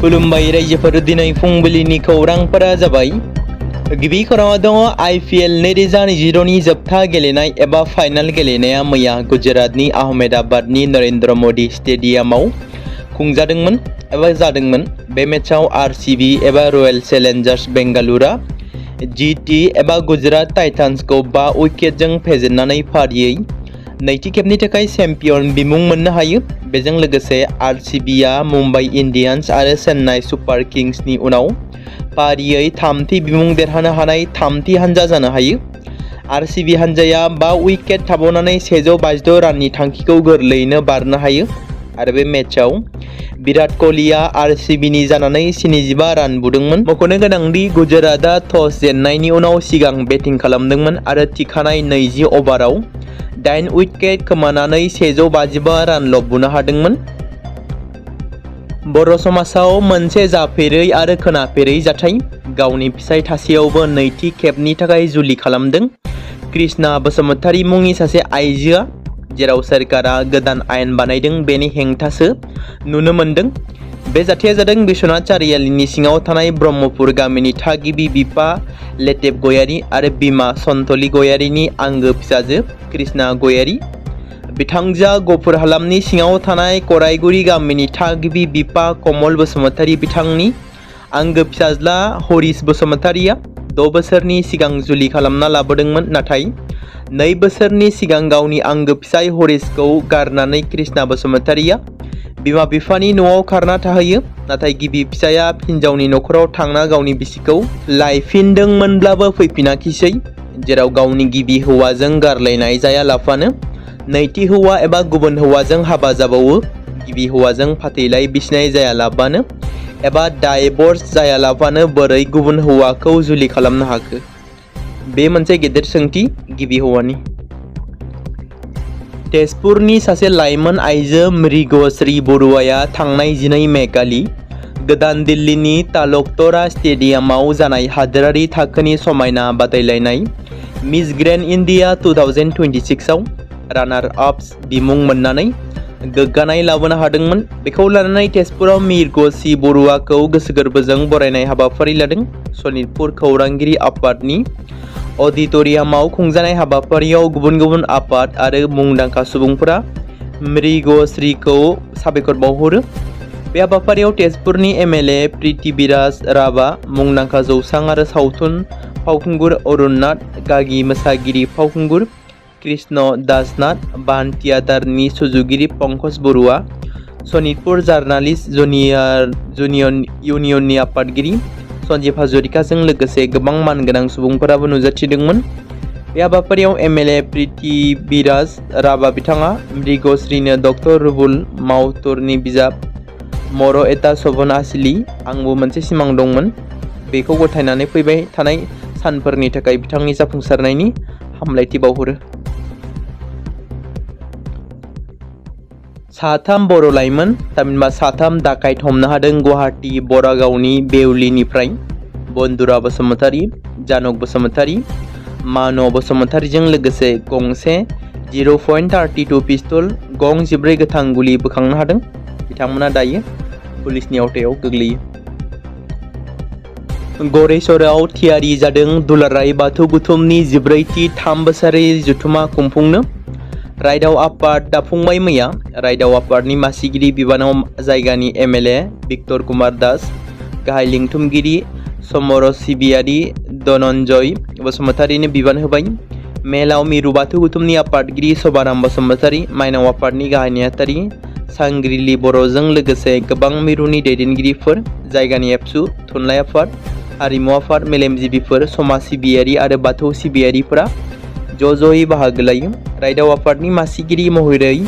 खुलुमबाय रायजोफोर दिनै फुंबिलिनि खौरांफोरा जाबाय। गिबि खौराङाव दङ IPL 2022 नि जोबथा गेलेनाय एबा फाइनाल गेलेनाया मैया गुजरातनि आहमेदाबादनि नरेन्द्र मदि स्टेडियामाव खुंजादोंमोन एबा जादोंमोन। बे मेचआव RCB एबा रयेल चेलेन्जार्स बेंगालुरुआ GT एबा गुजरात टाइटान्सखौ 5 उइकेटजों फेजेननानै फारियै नैथि खेबनि थाखाय चेम्पियन बिमुं मोननो हायो। बेजों लोगोसे RCBआ मुंबाई इन्डियान्स आरो चेन्नाई सुपार किंग्सनि उनाव फारियै थामथि बिमुं देरहानो हानाय थामथि हानजा जानो हायो। RCB हानजाया 5 उइकेट थाबावनानै 152 राननि थांखिखौ गोरलैयैनो बारनो हायो आरो बे मेचआव विराट कोहलीआ RCBनि जानानै 75 रान बुदोंमोन। मख'नो गोनांदि गुजरातआ टस जेननायनि उनाव सिगां बेटिं खालामदोंमोन आरो थिखानाय 20 अभाराव 8 उइकेट खोमानानै 155 रानल' बुनो हादोंमोन। बर' समाजाव मोनसे जाफेरै आरो खोनाफेरै जाथाय। गावनि फिसाय थासेयावबो नैथि खेबनि थाखाय जुलि खालामदों कृष्णा बसुमतारी मुंनि सासे आइजोआ। जेराव सोरखारा गोदान आयेन बानायदों बेनि हेंथासो नुनो मोनदों। बे जाथाया जादों बिश्वनाथ चारियालिनि सिङाव थानाय ब्रह्मपुर गामिनि थागिबि बिफा लेटेप गयारी आरो बिमा सन्तलि गयारीनि आंगो फिसाजो कृष्णा गयारी। बिथांजोआ गफुर हालामनि सिङाव थानाय कराइगुरी गामिनि थागिबि बिफा कमल बसुमतारी। बिथांनि आंगो फिसाज्ला हरिश बसुमतारीया 6 बोसोरनि सिगां जुलि खालामना लाबोदोंमोन। नाथाय 2 बोसोरनि सिगां गावनि आंगो फिसाय हरिशखौ गारनानै कृष्णा बसुमतारीया बिमा बिफानि न'आव खारना थाहैयो। नाथाय गिबि फिसाया हिनजावनि न'खराव थांना गावनि बिसिखौ लायफिनदोंमोनब्लाबो फैफिनाखिसै। जेराव गावनि गिबि हौवाजों गारलायनाय जायालाफानो नैथि हौवा एबा गुबुन हौवाजों हाबा जाबावो। गिबि हौवाजों फाथैलाय बिसिनाय जायालाबानो एबा डाइभर्स जायालाबानो बोरै गुबुन हौवाखौ जुलि खालामनो हाखो? बे मोनसे गेदेर सोंथि गिबि हौवानि। तेजपुरनि सासे लाइमोन आइजो मृगश्री बरुवाया थांनाय 12 मे खालि गोदान दिल्लीनि तालकतरा स्टेडियामाव जानाय हादोरारि थाखोनि समायना बादायलायनाय मिस ग्रेन्ड इन्डिया 2026 आव रानार अप्स बिमुं मोननानै गोग्गानाय लाबोनो हादोंमोन। बेखौ लानानै तेजपुराव मृगश्री बरुवाखौ गोसो गोरबोजों बरायनाय हाबाफारि लादों। सनितपुर खौरांगिरि आफादनि अडिट'रियामाव खुंजानाय हाबाफारियाव गुबुन गुबुन आफाद आरो मुंदांखा सुबुंफोरा मृगश्रीखौ साबायखर बावहरो। बे हाबाफारियाव तेजपुरनि MLA पृथ्वीराज राभा, मुंदांखा जौसां आरो सावथुन फावखुंगुर अरुणनाथ, गागि मोसागिरि फावखुंगुर कृष्ण दासनाथ, बान थियेटारनि सुजुगिरि पंकज बरुवा, सनितपुर जार्नालिस्ट इउनियननि आफादगिरि सन्जीब हाजरिकाजों लोगोसे गोबां मानगोनां सुबुंफोराबो नुजाथिदोंमन। बे हाबाफारियाव MLA पृथ्वीराज राभा बिथाङा मृगश्रीनो डक्टर रुबुल माउतरनि बिजाब मर' एटा सभन आसिलि आंबो मोनसे सिमां दंमोन बेखौ गथायनानै फैबाय थानाय सानफोरनि थाखाय बिथांनि जाफुंसारनायनि हामलायथि बावहरो। साथाम बर' लाइमोन थामहिनबा 3 डाकाइत हमनो हादों गुवाहाटी बरागावनि बेउलिनिफ्राय। बन्दुरा बसुमतारी, जानक बसुमतारी, मान' बसुमतारीजों लोगोसे गंसे 0.32 पिस्तल, गं 14 गोथां गुलि बोखांनो हादों। बिथांमोना दायो पुलिसनि आवथायाव गोग्लैयो। गरेस्वरआव थियारि जादों दुलाराय बाथौ गुथुमनि 14थि 3 बोसोरारि जथुमा खुंफुंनो। रायदाव आफाद दाफुंबाय मैया। रायदाव आफादनि मासिगिरि बिबानाव जायगानि MLA भिक्टर कुमार दास, गाहाय लिंथुमगिरि समर सिबियारि धनन्जय बसुमतारीनो बिबान होबाय। मेलाव मिरु बाथौ गुथुमनि आफादगिरि सभाराम बसुमतारी, माइनाव आफादनि गाहाय नेहाथारि सांग्रिलि बर'जों लोगोसे गोबां मिरुनि दैदेनगिरिफोर, जायगानि एबसु, थुनलाइ आफाद, हारिमु आफाद, मेलेमजिबिफोर, समाज सिबियारि आरो बाथौ सिबियारिफोरा ज'ज'यै बाहागो लायो। रायदाव आफादनि मासिगिरि महरै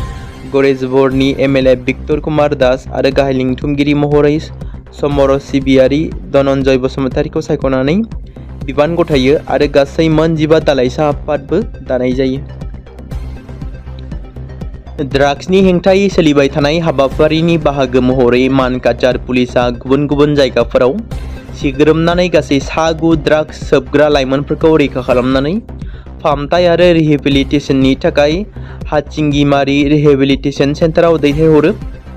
गरेस्वरनि MLA भिक्टर कुमार दास आरो गाहाय लिंथुमगिरि महरै समर सिबियारि धनन्जय बसुमतारीखौ सायख'नानै बिबान गथायो आरो गासै मोन 15 दालाइसा आफादबो दानाय जायो। ड्राग्सनि हेंथायै सोलिबाय थानाय हाबाफारिनि बाहागो महरै मानकाचार पुलिसआ गुबुन गुबुन जायगाफोराव सिग्रोमनानै गासै 9 ड्राग्स सोबग्रा लाइमोनफोरखौ रैखा खालामनानै फाहामथाय आरो रिहेबिलिटेशननि थाखाय हाथिंगिमारि रिहेबिलिटेशन सेन्टाराव दैथायहरो।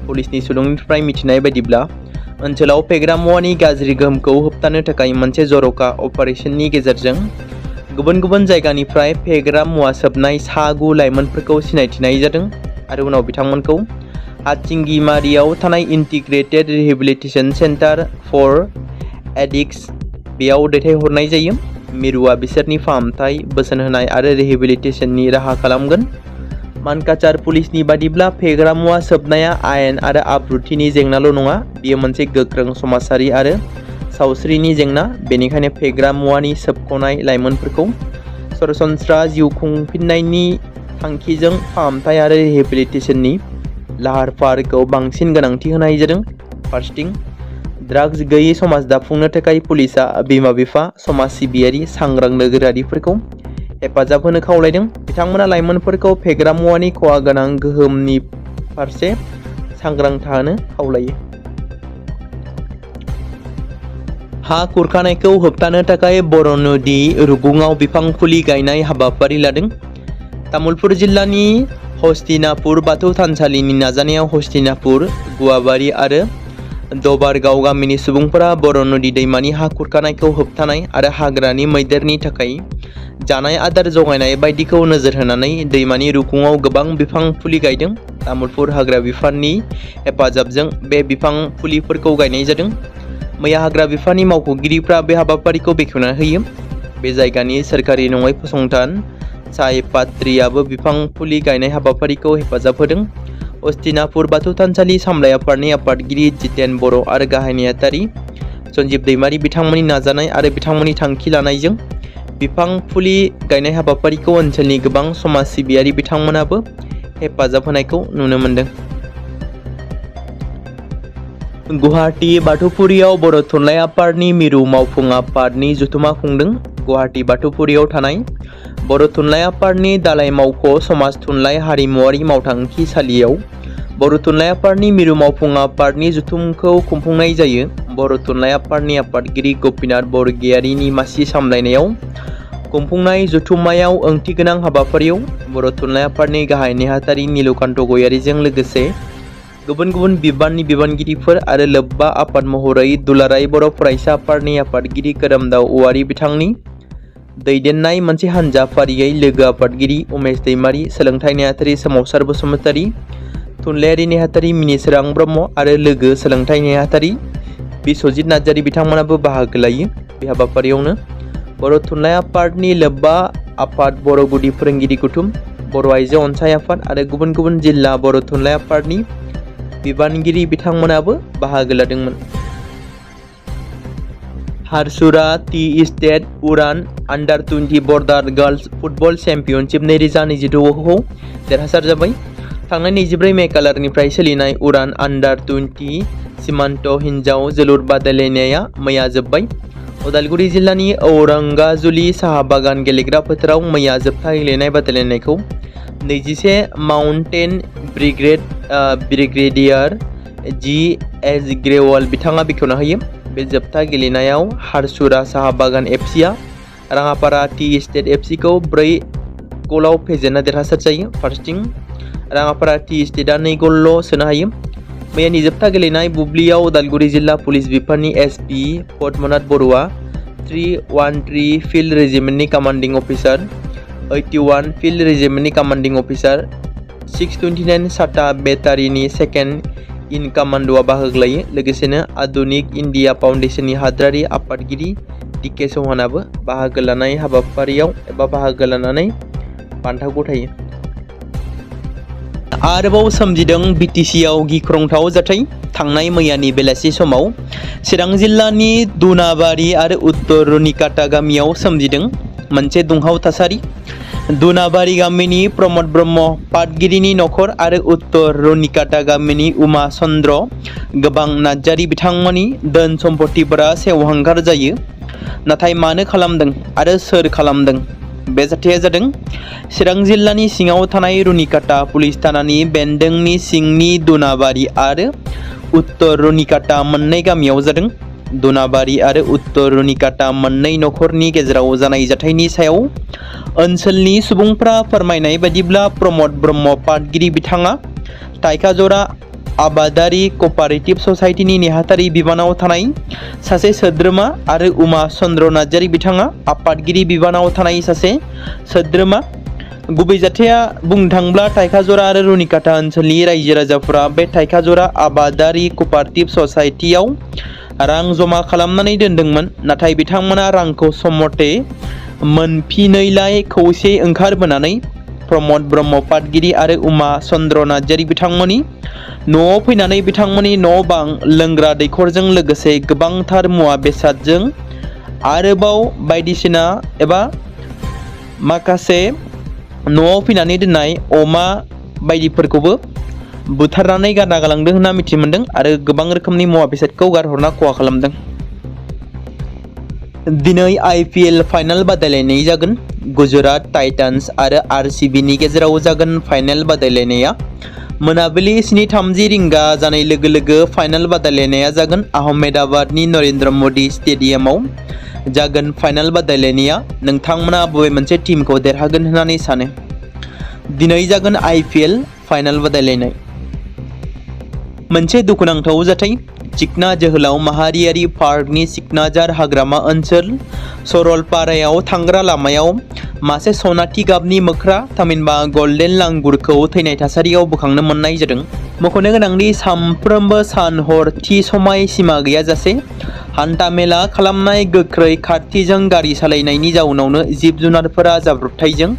पुलिसनि सुलुंनिफ्राय मिथिनाय बायदिब्ला ओनसोलाव फेग्रा मुवानि गाज्रि गोहोमखौ होबथानो थाखाय मोनसे जर'खा अपारेशननि गेजेरजों गुबुन गुबुन जायगानिफ्राय फेग्रा मुवा सोबनाय सा 9 लाइमोनफोरखौ सिनायथिनाय जादों आरो उनाव बिथांमोनखौ हाथिंगिमारियाव थानाय integrated rehabilitation centre for addicts बेयाव दैथायहरनाय जायो। मिरुआ बिसोरनि फाहामथाय, बोसोन होनाय आरो रिहेबिलिटेशननि राहा खालामगोन। मानकाचार पुलिसनि बादिब्ला फेग्रा मुवा सोबनाया आयेन आरो आब्रुथिनि जेंनाल' नङा, बेयो मोनसे गोख्रों समाजारि आरो सावस्रिनि जेंना। बेनिखायनो फेग्रा मुवानि सोबख'नाय लाइमोनफोरखौ सरासनस्रा जिउ खुंफिननायनि थांखिजों फाहामथाय आरो रिहेबिलिटेशननि लाहार-फाहारखौ बांसिन गोनांथि होनाय जादों। फारसेथिं ड्राग्स गैयै समाज दाफुंनो थाखाय पुलिसआ बिमा-बिफा, समाज सिबियारि, सांग्रां नोगोरारिफोरखौ हेफाजाब होनो खावलायदों। बिथांमोना लाइमोनफोरखौ फेग्रा मुवानि खहा गोनां गोहोमनि फारसे सांग्रां थानो खावलायो। हा खुरखानायखौ होबथानो थाखाय बर' नदी रुगुङाव बिफां फुलि गायनाय हाबाफारि लादों। तामुलपुर जिल्लानि हस्तिनापुर बाथौ थानसालिनि नाजानायाव हस्तिनापुर, गुवाबारि आरो दबारगाव गामिनि सुबुंफोरा बर' नदी दैमानि हा खुरखानायखौ होबथानाय आरो हाग्रानि मैदेरनि थाखाय जानाय आदार जगायनाय बायदिखौ नोजोर होनानै दैमानि रुगुङाव गोबां बिफां फुलि गायदों। तामुलपुर हाग्रा बिफाननि हेफाजाबजों बे बिफां फुलिफोरखौ गायनाय जादों। मैया हाग्रा बिफाननि मावख'गिरिफ्रा बे हाबाफारिखौ बेखेवना होयो। बे जायगानि सोरखारि नङै फसंथान साय पात्रियाबो बिफां फुलि गायनाय हाबाफारिखौ हेफाजाब होदों। हस्तिनापुर बाथौ थानसालि सामलाय आफादनि आफादगिरि जितेन बर' आरो गाहाय नेहाथारि सन्जीब दैमारि बिथांमोननि नाजानाय आरो बिथांमोननि थांखि लानायजों बिफां फुलि गायनाय हाबाफारिखौ ओनसोलनि गोबां समाज सिबियारि बिथांमोनाबो हेफाजाब होनायखौ नुनो मोनदों। गुवाहाटी बाथौफुरियाव बर' थुनलाइ आफादनि मिरु मावफुं आफादनि जथुमा खुंदों। गुवाहाटी बाथौफुरियाव थानाय बर' थुनलाइ आफादनि दालाइ मावख' समाज थुनलाइ हारिमुआरि मावथांखिसालियाव बर' थुनलाइ आफादनि मिरु मावफुं आफादनि जथुमखौ खुंफुंनाय जायो। बर' थुनलाइ आफादनि आफादगिरि गपिनाथ बरगयारिनि मासि सामलायनायाव खुंफुंनाय जथुम्मायाव ओंथिगोनां हाबाफारियाव बर' थुनलाइ आफादनि गाहाय नेहाथारि नीलकान्त गयारिजों लोगोसे गुबुन गुबुन बिबाननि बिबानगिरिफोर आरो लोब्बा आफाद महरै दुलाराय बर' फरायसा आफादनि आफादगिरि खोरोमदाव औवारी बिथांनि दैदेननाय मोनसे हानजा फारियै लोगो आफादगिरि उमेश दैमारी, सोलोंथाइ नेहाथारि सोमावसार बसुमतारी, थुनलाइयारि नेहाथारि मिनिसोरां ब्रह्म आरो लोगो सोलोंथाइ नेहाथारि बिस्वजित नार्जारी बिथांमोनाबो बाहागो लायो। बे हाबाफारियावनो बर' थुनलाइ आफादनि लोब्बा आफाद बर' गुदि फोरोंगिरि गौथुम, बर' आइजो अनसाय आफाद आरो गुबुन गुबुन जिल्ला बर' थुनलाइ आफादनि बिबानगिरि बिथांमोनाबो बाहागो लादोंमोन। हारसुरा टी इस्टेट उरान under border girls football championship 2022खौ देरहासार जाबाय। थांनाय 24 मे खालारनिफ्राय सोलिनाय उरान अंडर-20 सीमान्त हिन्जाव जोलुर बादायलायनाया मैया जोब्बाय। उदालगुरि जिल्लानि औरंगाजुलि साहा बागान गेलेग्रा फोथाराव मैया जोबथा गेलेनाय बादायलायनायखौ 21 माउन्टेन ब्रिगेडियार जी एस ग्रेवाल बिथाङा बेखेवना होयो। बे जोबथा गेलेनायाव हारसुरा साहा बागान एफसीआ राङापारा टी इस्टेट एफसीखौ 4 गलाव फेजेनना देरहासार जायो। फारसेथिं राङापारा टी इस्टेटआ 2 गलल' सोनो हायो। मैयानि जोबथा गेलेनाय बुब्लियाव उदालगुरि जिल्ला पुलिस बिफाननि एसपी पद्मनाथ बर'आ 313 field रेजिमेन्टनि commanding officer, 81 field रेजिमेन्टनि commanding officer, 629 साटा बेटारिनि सेकेन्ड इन कमान्ड'आ बाहागो लायो। लोगोसेनो आधुनिक इन्डिया फाउन्डेशननि हादोरारि आफादगिरि डीके चौहानाबो बाहागो लानाय हाबाफारियाव बाहागो लानानै बान्था गथायो। आरोबाव सोमजिदों बिटिसिआव गिख्रंथाव जाथाय। थांनाय मैयानि बेलासि समाव चिरां जिल्लानि दुनाबारि आरो उत्तर रुनिकाटा गामियाव सोमजिदों मोनसे दुंहाव थासारि। दुनाबारि गामिनि प्रमद ब्रह्म पाटगिरिनि नखर आरो उत्तर रुनिकाटा गामिनि उमा चन्द्र गोबां नार्जारी बिथांमोननि धोन सम्पतिफोरा सेवहांगार जायो। नाथाय मानो खालामदों आरो सोर खालामदों? बे जाथाया जादों चिरां जिल्लानि सिङाव थानाय रुनिकाटा पुलिस थानानि बेन्दोंनि सिंनि दुनाबारि आरो उत्तर रुनिकाटा मोननै गामियाव जादों। दुनाबारि आरो उत्तर रुनिकाटा मोननै नखरनि गेजेराव जानाय जाथायनि सायाव ओनसोलनि सुबुंफ्रा फोरमायनाय बायदिब्ला प्रमद ब्रह्म पाटगिरि बिथाङा थाइखाजरा आबादारि कपारेटिभ ससाइटिनि नेहाथारि बिबानाव थानाय सासे सोद्रोमा आरो उमा चन्द्र नार्जारि बिथाङा आफादगिरि बिबानाव थानाय सासे सोद्रोमा। गुबै जाथाया बुंनो थाङोब्ला थाइखाजरा आरो रुनिकाटा ओनसोलनि रायजो राजाफोरा बे थाइखाजरा आबादारि कपारेटिभ ससाइटियाव रां जमा खालामनानै दोनदोंमोन, नाथाय बिथांमोना रांखौ सम मथे मोनफिनैलाय खौसे ओंखारबोनानै प्रमद ब्रह्म पाटगिरि आरो उमा चन्द्र नार्जारि बिथांमोननि न'आव फैनानै बिथांमोननि न' बां लोंग्रा दैखरजों लोगोसे गोबांथार मुवा बेसादजों आरोबाव बायदिसिना एबा माखासे न'आव फैनानै दोननाय अमा बायदिफोरखौबो बुथारनानै गारना गालांदों होनना मिथि मोनदों आरो गोबां रोखोमनि मुवा बेसादखौ गारहरना खहा खालामदों। दिनै IPL फाइनाल बादायलायनाय जागोन। गुजरात टाइटान्स आरो RCBनि गेजेराव जागोन फाइनाल बादायलायनाया। मोनाबिलि 7:30 रिंगा जानाय लोगो लोगो फाइनाल बादायलायनाया जागोन। आहमेदाबादनि नरेन्द्र मदि स्टेडियामाव जागोन फाइनाल बादायलायनाया। नोंथांमोना बबे मोनसे टीमखौ देरहागोन होननानै सानो? दिनै जागोन IPL फाइनाल बादायलायनाय। मोनसे दुखुनांथाव जाथाय। चिकना जोहोलाव माहारियारि पार्कनि सिकनाझार हाग्रामा ओनसोल सरलपारायाव थांग्रा लामायाव मासे सनाथि गाबनि मोख्रा थामहिनबा गल्डेन लांगुरखौ थैनाय थासारियाव बोखांनो मोननाय जादों। मख'नो गोनांदि सानफ्रोमबो सान हर थि समाय सिमा गैयाजासे हान्थामेला खालामनाय गोख्रै खारथिजों गारि सालायनायनि जाउनावनो जिब जुनारफोरा जाब्रबथायजों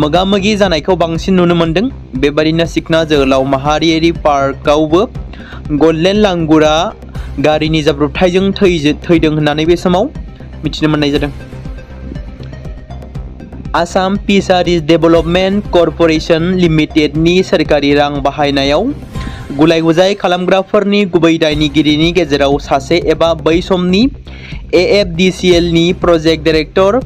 मोगा मोगि जानायखौ बांसिन नुनो मोन्दों। बेबादिनो सिकना जोहोलाव माहारियारि पार्कआवबो गल्डेन लांगुरा गारिनि जाब्रबथायजों थैदों होननानै बे समाव मिथिनो मोननाय जादों। आसाम फिसारिज डेभेलपमेन्ट कर्परेसन लिमिटेडनि सोरखारि रां बाहायनायाव गुलाय गुजाय खालामग्राफोरनि गुबै दायनिगिरिनि गेजेराव सासे एबा बै समनि AFDCLनि प्रजेक्ट डाइरेक्टर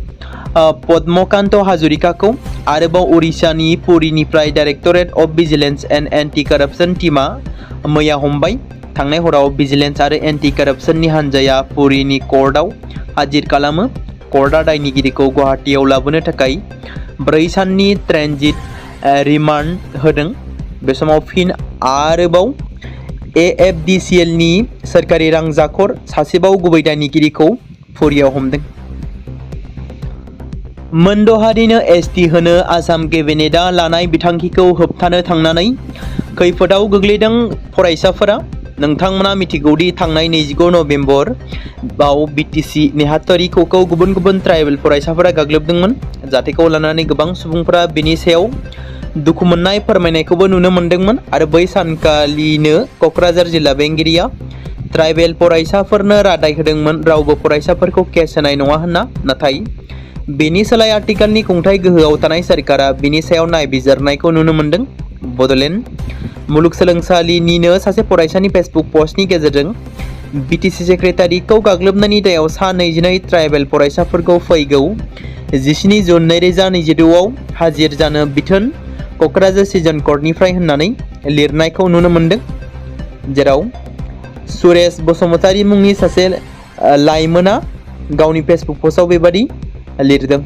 पद्मकान्त हाजरिकाखौ आरोबाव उरिष्यानि पुरीनिफ्राय directorate of vigilance and anti corruption टीमा मैया हमबाय। थांनाय हराव भिजिलेन्स आरो एन्टि कारापसननि हान्जाया पुरीनि कर्टआव हाजिर खालामो। कर्टआ दायनिगिरिखौ गुवाहाटीयाव लाबोनो थाखाय 4 साननि ट्रेन्जिट रिमान्ड होदों। बे समाव फिन आरोबाव AFDCLनि सोरखारि रांजाखर सासेबाव गुबै दायनिगिरिखौ पुरीयाव हमदों। मोनद' हारिनो ST होनो आसाम केबिनेटआ लानाय बिथांखिखौ होबथानो थांनानै खैफोदाव गोग्लैदों फरायसाफोरा। नोंथांमोना मिथिगौदि थांनाय 29 नभेम्बराव BTC नेहाथारिखौ गुबुन गुबुन ट्राइबेल फरायसाफोरा गाग्लोबदोंमोन। जाथायखौ लानानै गोबां सुबुंफोरा बेनि सायाव दुखु मोननाय फोरमायनायखौबो नुनो मोन्दोंमोन आरो बै सानखालिनो क'क्राझार जिल्ला बेंगिरिया ट्राइबेल फरायसाफोरनो रादाय होदोंमोन रावबो फरायसाफोरखौ केस होनाय नङा होनना। नाथाय बेनि सोलाय आथिखालनि खुंथाय गोहोआव थानाय सोरखारा बेनि सायाव नायबिजिरनायखौ नुनो मोन्दों। बड'लेण्ड मुलुगसोलोंसालिनिनो सासे फरायसानि फेसबुक पस्टनि गेजेरजों BTC सेक्रेटारिखौ गाग्लोबनायनि दायाव सा 22 ट्राइबेल फरायसाफोरखौ फैगौ 17 जुन 2022आव हाजिर जानो बिथोन क'क्राझार सिजन कर्टनिफ्राय होननानै लिरनायखौ नुनो मोन्दों, जेराव सुरेश बसुमतारी मुंनि सासे लाइमोना गावनि फेसबुक पस्टआव बेबादि लिरदों।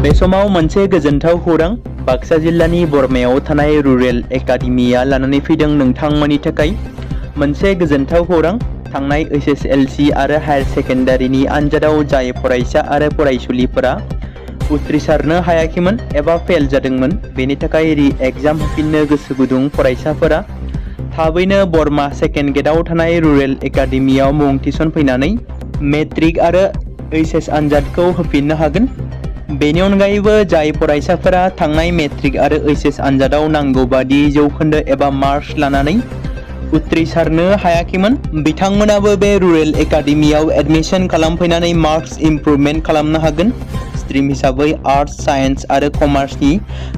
बे समाव मोनसे गोजोनथाव खौरां बाक्सा जिल्लानि बरमायाव थानाय रुरेल एकाडेमिया लानानै फैदों नोंथांमोननि थाखाय मोनसे गोजोनथाव खौरां। थांनाय SSLC आरो हायार सेकेन्डारिनि आनजादाव जाय फरायसा आरो फरायसुलिफोरा उथ्रिसारनो हायाखैमोन एबा फेल जादोंमोन, बेनि थाखाय रि एग्जाम होफिननो गोसो गुदुं फरायसाफोरा थाबैनो बरमा सेकेन्ड गेटआव थानाय रुरेल एकाडेमियाव मुं थिसनफैनानै मेट्रिक आरो HS आनजादखौ होफिननो हागोन। बेनि अनगायैबो जाय फरायसाफोरा थांनाय मेट्रिक आरो HS आनजादाव नांगौ बादि जौखोन्दो एबा मार्क्स लानानै उथ्रिसारनो हायाखैमोन, बिथांमोनाबो बे रुरेल एकाडेमियाव एडमिशन खालामफैनानै मार्क्स इमप्रुभमेन्ट खालामनो हागोन। स्ट्रिम हिसाबै आर्ट्स, साइन्स आरो कमार्सनि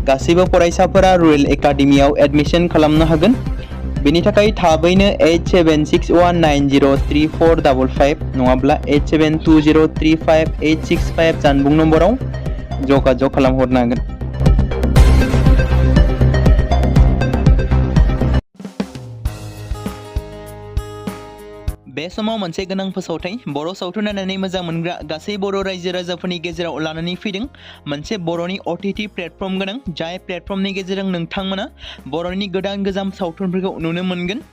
गासैबो फरायसाफोरा रुरेल एकाडेमियाव एडमिशन खालामनो हागोन। बेनि थाखाय थाबैनो 8761903455 नङाब्ला 87203585 जानबुं नम्बराव जगाजग खालामहरनो हागोन। बे समाव मोनसे गोनां फोसावथाय बर' सावथुन नायनानै मोजां मोनग्रा गासै बर' रायजो राजाफोरनि गेजेराव लानानै फैदों मोनसे बर'नि OTT प्लेटफर्म गोनां जाय प्लेटफर्मनि गेजेरजों नोंथांमोना बर'नि गोजाम सावथुनफोरखौ नुनो मोनगोन।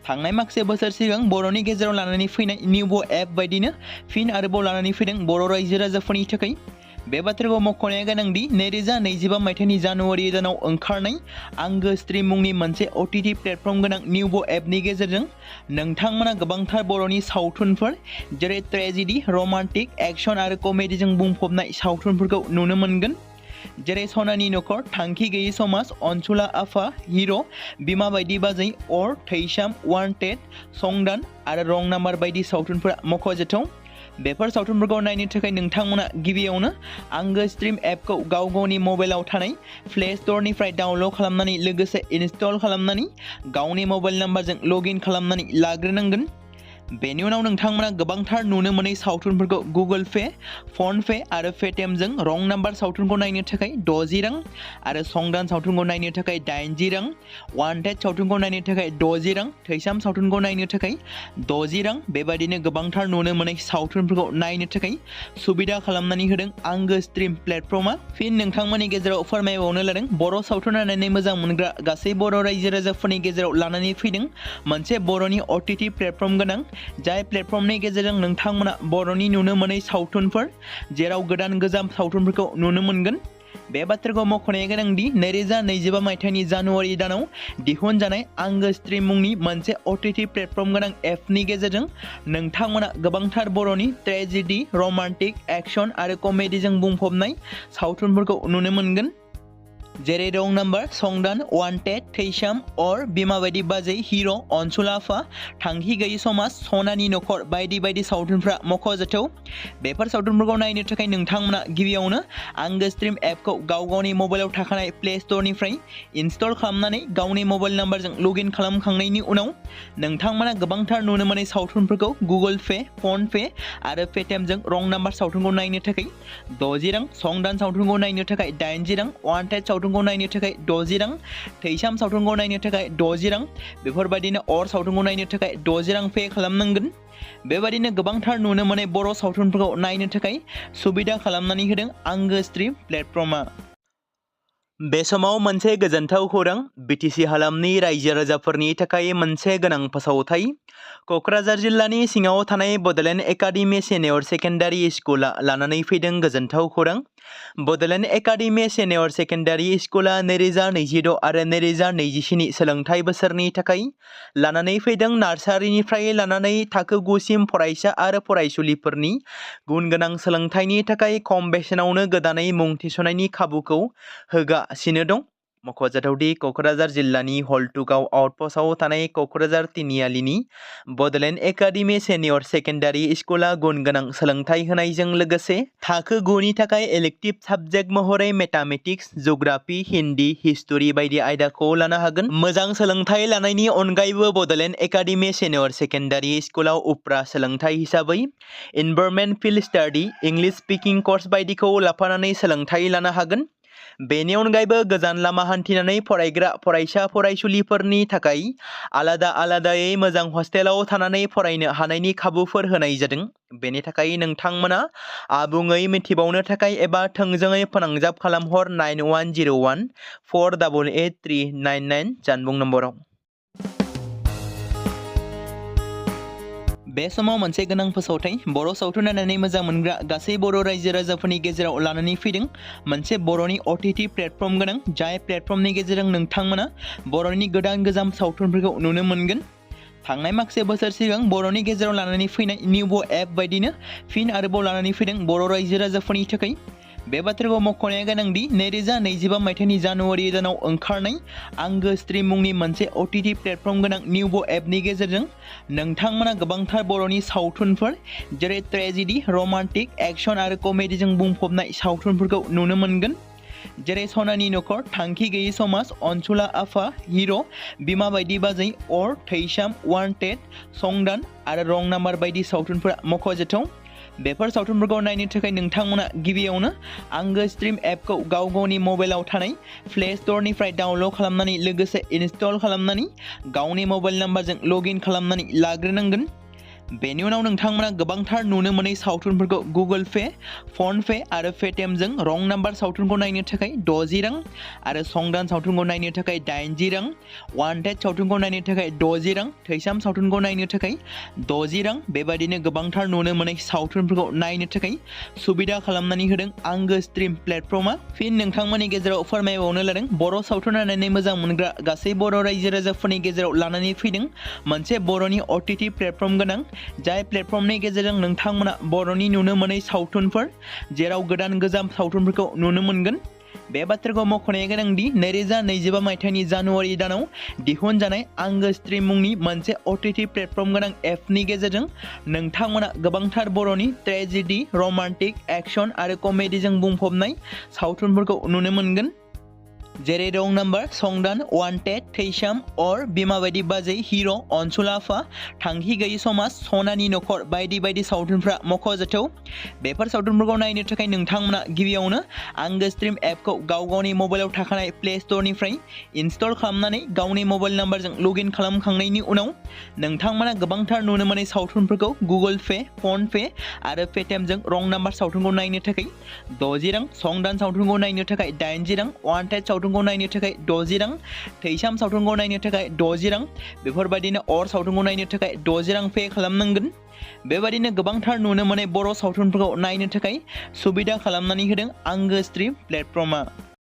थांनाय माखासे बोसोर सिगां बर'नि गेजेराव लानानै फैनाय निउबो एप बायदिनो फिन आरोबाव लानानै फैदों बर' रायजो राजाफोरनि थाखाय। बे बाथ्राखौ मख'नाया गोनांदि 2025 मायथाइनि जानुवारि दानाव ओंखारनाय आंगो स्ट्रीम मुंनि मोनसे OTT प्लेटफर्म गोनां निउबो एपनि गेजेरजों नोंथांमोना गोबांथार बर'नि सावथुनफोर जेरै ट्रेजेडी, रमान्टिक, एक्शन आरो कमेडीजों बुंफबनाय सावथुनफोरखौ नुनो मोनगोन। जेरै सनानि नखर, थांखि गैयै समाज, अनसुला आफा, हिर', बिमा बायदि बाजै, अर, थैसाम, वान्टेड, संदान आरो रं नाम्बार बायदि सावथुनफोरा मख'जाथाव। बेफोर सावथुनफोरखौ नायनो थाखाय नोंथांमोना गिबियावनो आंगो स्ट्रीम एपखौ गावनि मबाइलाव थानाय प्ले स्ट'रनिफ्राय डाउनल'ड खालामनानै लोगोसे इनस्टल खालामनानै गावनि मबाइल नाम्बारजों लगइन खालामनानै लाग्रोनांगोन। बेनि उनाव नोंथांमोना गोबांथार नुनो मोनै सावथुनफोरखौ गुगोल पे, फन पे आरो पेटिएमजों रं नाम्बार सावथुनखौ नायनो थाखाय 60 रां आरो संदान सावथुनखौ नायनो थाखाय 80 रां, वान्टेड सावथुनखौ नायनो थाखाय 60 रां, थैसाम सावथुनखौ नायनो थाखाय 60 रां बेबायदिनो गोबांथार नुनो मोनै सावथुनफोरखौ नायनो थाखाय सुबिदा खालामनानै होदों आंगो स्ट्रीम प्लेटफर्मा। फिन नोंथांमोननि गेजेराव फोरमायबावनो लादों बर' सावथुन नायनानै मोजां मोनग्रा गासै बर' रायजो राजाफोरनि गेजेराव लानानै फैदों मोनसे बर'नि OTT प्लेटफर्म गोनां जाय प्लेटफर्मनि गेजेरजों नोंथांमोना बर'नि नुनो मोनै सावथुनफोर जेराव गोजाम सावथुनफोरखौ नुनो मोनगोन। बे बाथ्राखौ मख'नाया गोनांदि 2025 मायथाइनि जानुवारि दानाव दिहुनजानाय आंगो स्ट्रीम मुंनि मोनसे OTT प्लेटफर्म गोनां एपनि गेजेरजों नोंथांमोना गोबांथार बर'नि ट्रेजेडी, रमान्टिक, एक्शन आरो कमेडीजों बुंफबनाय सावथुनफोरखौ नुनो मोनगोन। जेरै रं नाम्बार, संदान, वान्टेड, थैसाम, अर, बिमा बायदि बाजै, हिर', अनसुला आफा, थांखि गैयै समाज, सनानि नखर बायदि सावथुनफ्रा मख'जाथाव। बेफोर सावथुनफोरखौ नायनो थाखाय नोंथांमोना गिबियावनो आंगो स्ट्रीम एपखौ गावनि मबाइलाव थाखानाय प्ले स्ट'रनिफ्राय इनस्टल खालामनानै गावनि मबाइल नाम्बारजों लगइन खालामखांनायनि उनाव नोंथांमोना गोबांथार नुनो मोनै सावथुनफोरखौ गुगोल पे, फन पे आरो पेटिएमजों रं नाम्बार सावथुनखौ नायनो थाखाय 60 रां, संदान सावथुनखौ नायनो थाखाय 80 रां, वान्टेड सावथुनखौ नायनो थाखाय 60 रां, थैसाम सावथुनखौ नायनो थाखाय 60 रां बेफोरबायदिनो अर सावथुनखौ नायनो थाखाय 60 रां पे खालामनांगोन। बेबायदिनो गोबांथार नुनो मोनै बर' सावथुनफोरखौ नायनो थाखाय सुबिदा खालामनानै होदों आंगो स्ट्रीम प्लेटफर्मा। बे समाव मोनसे गोजोनथाव खौरां BTC हालामनि रायजो राजाफोरनि थाखाय मोनसे गोनां फोसावथाय। क'क्राझार जिल्लानि सिङाव थानाय बड'लेण्ड एकाडेमि सिनियर सेकेन्डारि स्कुला लानानै फैदों गोजोनथाव खौरां। बड'लेण्ड एकाडेमि सिनियर सेकेन्डारि स्कुला 2026 आरो 2027 सोलोंथाइ बोसोरनि थाखाय लानानै फैदों नार्सारिनिफ्राय लानानै थाखो 9 सिम फरायसा आरो फरायसुलिफोरनि गुन गोनां सोलोंथाइनि थाखाय खम बेसेनावनो गोदानै मुं थिसननायनि खाबुखौ होगासिनो दं। मख'जाथावदि क'क्राझार जिल्लानि हल्टुगाव आउटपस्टआव थानाय क'क्राझार तिनिआलिनि बड'लेण्ड एकाडेमि सिनियर सेकेन्डारि स्कुला गुन गोनां सोलोंथाइ होनायजों लोगोसे थाखो 9 नि थाखाय इलेक्टिभ साबजेक्ट महरै मेथामेटिक्स, जिअ'ग्राफि, हिन्दी, हिस्टरि बायदि आयदाखौ लानो हागोन। मोजां सोलोंथाइ लानायनि अनगायैबो बड'लेण्ड एकाडेमि सिनियर सेकेन्डारि स्कुलाव उफ्रा सोलोंथाइ हिसाबै environment field study, English speaking course बायदिखौ लाफानानै सोलोंथाइ लानो हागोन। बेनि अनगायैबो गोजान लामा हान्थिनानै फरायग्रा फरायसा फरायसुलिफोरनि थाखाय आलादायै मोजां हस्टेलाव थानानै फरायनो हानायनि खाबुफोर होनाय जादों। बेनि थाखाय नोंथांमोना आबुङै मिथिबावनो थाखाय एबा थोंजोङै फोनांजाब खालामहर 9101 488 399 जानबुं नम्बराव। बे समाव मोनसे गोनां फोसावथाय बर' सावथुन नायनानै मोजां मोनग्रा गासै बर' रायजो राजाफोरनि गेजेराव लानानै फैदों मोनसे बर'नि OTT प्लेटफर्म गोनां जाय प्लेटफर्मनि गेजेरजों नोंथांमोना बर'नि गोजाम सावथुनफोरखौ नुनो मोनगोन। थांनाय माखासे बोसोर सिगां बर'नि गेजेराव लानानै फैनाय निउबो एप बायदिनो फिन आरोबाव लानानै फैदों बर' रायजो राजाफोरनि थाखाय। बे बाथ्राखौ मख'नाया गोनांदि 2025 मायथाइनि जानुवारि दानाव ओंखारनाय आंगो स्ट्रीम मुंनि मोनसे OTT प्लेटफर्म गोनां निउबो एपनि गेजेरजों नोंथांमोना गोबांथार बर'नि सावथुनफोर जेरै ट्रेजेडी, रमान्टिक, एक्शन आरो कमेडीजों बुंफबनाय सावथुनफोरखौ नुनो मोनगोन। जेरै सनानि नखर, थांखि गैयै समाज, अनसुला आफा, हिर', बिमा बायदि बाजै, अर, थैसाम, वान्टेड, संदान आरो रं नाम्बार बायदि सावथुनफोरा मख'जाथाव। बेफोर सावथुनफोरखौ नायनो थाखाय नोंथांमोना गिबियावनो आंगो स्ट्रीम एपखौ गावनि मबाइलाव थानाय प्ले स्ट'रनिफ्राय डाउनल'ड खालामनानै लोगोसे इनस्टल खालामनानै गावनि मबाइल नाम्बारजों लगइन खालामनानै लाग्रोनांगोन। बेनि उनाव नोंथांमोना गोबांथार नुनो मोनै सावथुनफोरखौ गुगोल पे, फन पे आरो पेटिएमजों रं नाम्बार सावथुनखौ नायनो थाखाय 60 रां आरो संदान सावथुनखौ नायनो थाखाय 80 रां, वान्टेड सावथुनखौ नायनो थाखाय 60 रां, थैसाम सावथुनखौ नायनो थाखाय 60 रां बेबादिनो गोबांथार नुनो मोनै सावथुनफोरखौ नायनो थाखाय सुबिदा खालामनानै होदों आंगो स्ट्रिम प्लेटफर्मा। फिन नोंथांमोननि गेजेराव फोरमायबावनो लादों बर' सावथुन नायनानै मोजां मोनग्रा गासै बर' रायजो राजाफोरनि गेजेराव लानानै फैदों मोनसे बर'नि OTT प्लेटफर्म गोनां, जाय प्लेटफर्मनि गेजेरजों नोंथांमोना बर'नि नुनो मोनै सावथुनफोर जेराव गोदान गोजाम सावथुनफोरखौ नुनो मोनगोन। बे बाथ्राखौ मख'नाया गोनांदि 2025 मायथाइनि जानुवारि दानाव दिहुनजानाय आंगो स्ट्रिम मुंनि मोनसे OTT प्लेटफर्म गोनां एपनि गेजेरजों नोंथांमोना गोबांथार बर'नि ट्रेजेडि, रमान्टिक, एक्शन आरो कमेडिजों बुंफबनाय सावथुनफोरखौ नुनो मोनगोन। जेरै रं नाम्बार, संदान, वान्टेड, थैसाम, अर, बिमा बायदि बाजै, हिर', अनसुला आफा, थांखि गैयि समाज, सनानि नखर बायदि बायदि सावथुनफ्रा मख'जाथाव। बेफोर सावथुनफोरखौ नायनो थाखाय नोंथांमोना गिबियावनो आंगो स्ट्रिम एपखौ गावनि मबाइलाव थाखानाय प्ले स्ट'रनिफ्राय इनस्टल खालामनानै गावनि मबाइल नाम्बारजों लगइन खालामखांनायनि उनाव नोंथांमोना गोबांथार नुनो मोनै सावथुनफोरखौ गुगोल पे, फन पे आरो पेटिएमजों रं नाम्बार सावथुनखौ नायनो थाखाय 60 रां, संदान सावथुनखौ नायनो थाखाय 80 रां, वान्टेड सावथुनखौ नायनो थाखाय 60 रां, थैसाम सावथुनखौ नायनो थाखाय 60 रां बेफोरबायदिनो अर सावथुनखौ नायनो थाखाय 60 रां पे खालामनांगोन। बेबायदिनो गोबांथार नुनो मोनै बर' सावथुनफोरखौ नायनो थाखाय सुबिदा खालामनानै होदों आंगो स्ट्रिम प्लेटफर्मा।